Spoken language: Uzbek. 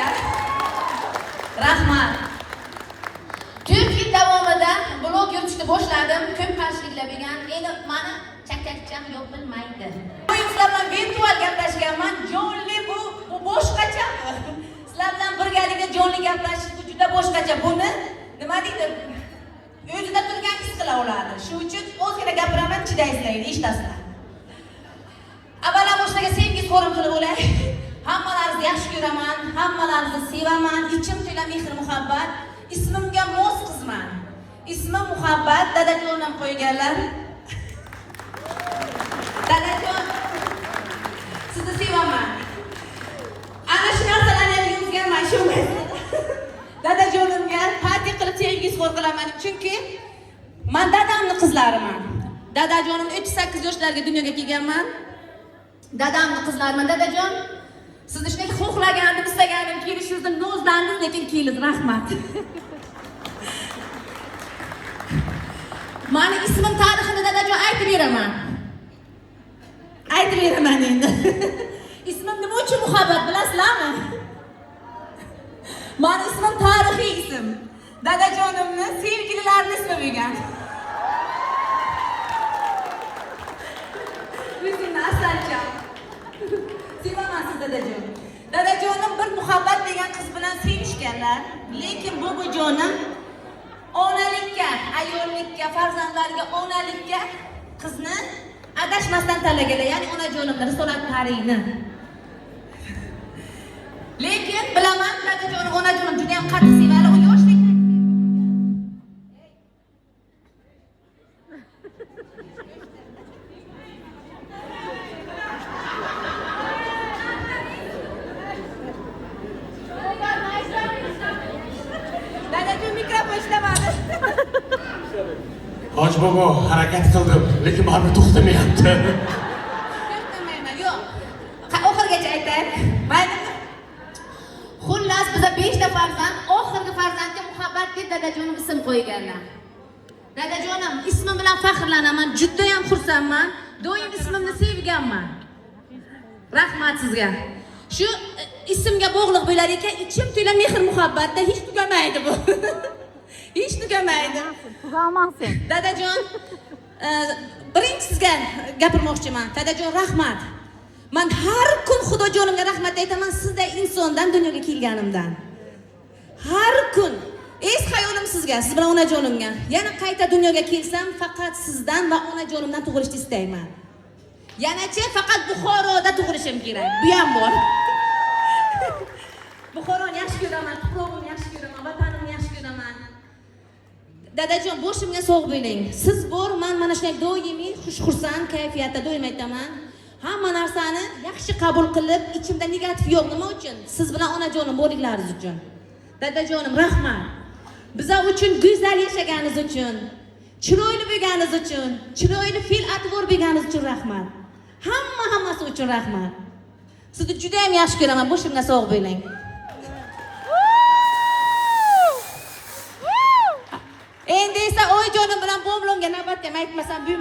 Sizga rahmat. 4 yil davomida blog yuritishni boshladim. Ko'p qarshiliklar bo'lgan. Endi mani chakchakcham yo'q bilmaydi. Doim sizlar bilan virtual gaplashganman. Jonli bu boshqacha. Sizlar bilan birgalikda jonli gaplashish bu juda boshqacha. Buni nima deydi? O'zida turgan his qila oladi. Shu uchun ozgina gapiraman, chidaysizlar, endi eshitasizlar. Avvalambor sizlarga sevgi izhorim qilib olay. Hammalaringizni yaxshi ko'raman, hammalaringizni sevaman, ichim to'la mehr muhabbat. Ismimga mos qizman. Ismim Muhabbat, dadajonim qo'yganlar. Dadajon, sizni sevaman. Ana shu narsalarni ham yozganman shu dadajonimga ta'tiq qilib sevgi izhor qilaman, chunki man dadamni qizlariman. Dadajonim 38 yoshlarga dunyoga kelganman. Dadamni qizlariman. Dadajon, sizni shunday xohlagandim, istagandim, kelishingizni nozlandingiz, lekin keldingiz, rahmat. Mani ismim tarixini dadajon aytib beraman. Aytib beraman endi. Ismim nima uchun Muhabbat bilasizlarmi? Mani ismim tarixiy ism. Dadajonimni sevgililarini ismi bo'lgan. O'zimni asalcham. Sevaman siz dadajon. Dadajonim bir Muhabbat degan qiz bilan sevishganlar, lekin bubujonim onalikka, ayollikka, farzandlarga onalikka qizni adashmasdan tanlaganlar, ya'ni onajonimni Risolat Parini. Lekin bilaman, dadajonim, onajonim juda ham qattiq sevadi. U yoshlik Dadajon mikrofon ishlamadi. Hoji bobo harakat qildim, lekin baribir to'xtamayapti. To'xtamayman, yo'q. Oxirigacha aytay. Maylimi? Xullas, biza 5 ta farzand, oxirgi farzandga Muhabbat deb dadajonim ism qo'yganlar. Dadajonim ismim bilan faxrlanaman, juda ham xursandman. Doim ismimni sevganman. Rahmat sizga. Shu ismga bog'liq bo'lar ekan, ichim to'la mehr muhabbatda hech tugamaydi bu. Hech tugamaydi. Tugalmazsın. Dadajon, birinchi sizga gapirmoqchiman. Dadajon, rahmat. Man har kun Xudojonimga rahmat aytaman, sizday insondan dunyoga kelganimdan. Har kun es xayolim sizga, siz bilan onajonimga. Yana qayta dunyoga kelsam, faqat sizdan va onajonimdan tug'ilishni istayman. Yanachi faqat Buxoroda tug'ilishim kerak. Bu ham bor. Buxoroni yaxshi ko'raman, tuprog'imni yaxshi ko'raman, vatanimni yaxshi ko'raman. Dadajon, boshimga sog' bo'ling. Siz bor, man mana shunday doimiy xush-xursand kayfiyatda doim aytaman. Hamma narsani yaxshi qabul qilib, ichimda negativ yo'q. Nima uchun? Siz bilan onajonim borliklaringiz uchun. Dadajonim, rahmat. Biza uchun go'zal yashaganingiz uchun, chiroyli bo'lganingiz uchun, chiroyli fe'l-atvor bo'lganingiz uchun rahmat. Hamma hammasi uchun rahmat. Sizni juda ham yaxshi ko'raman. Boshimga sog' bo'ling. Endi esa oyijonim bilan bomlomga navbatga aytmasam bo'lmaydi.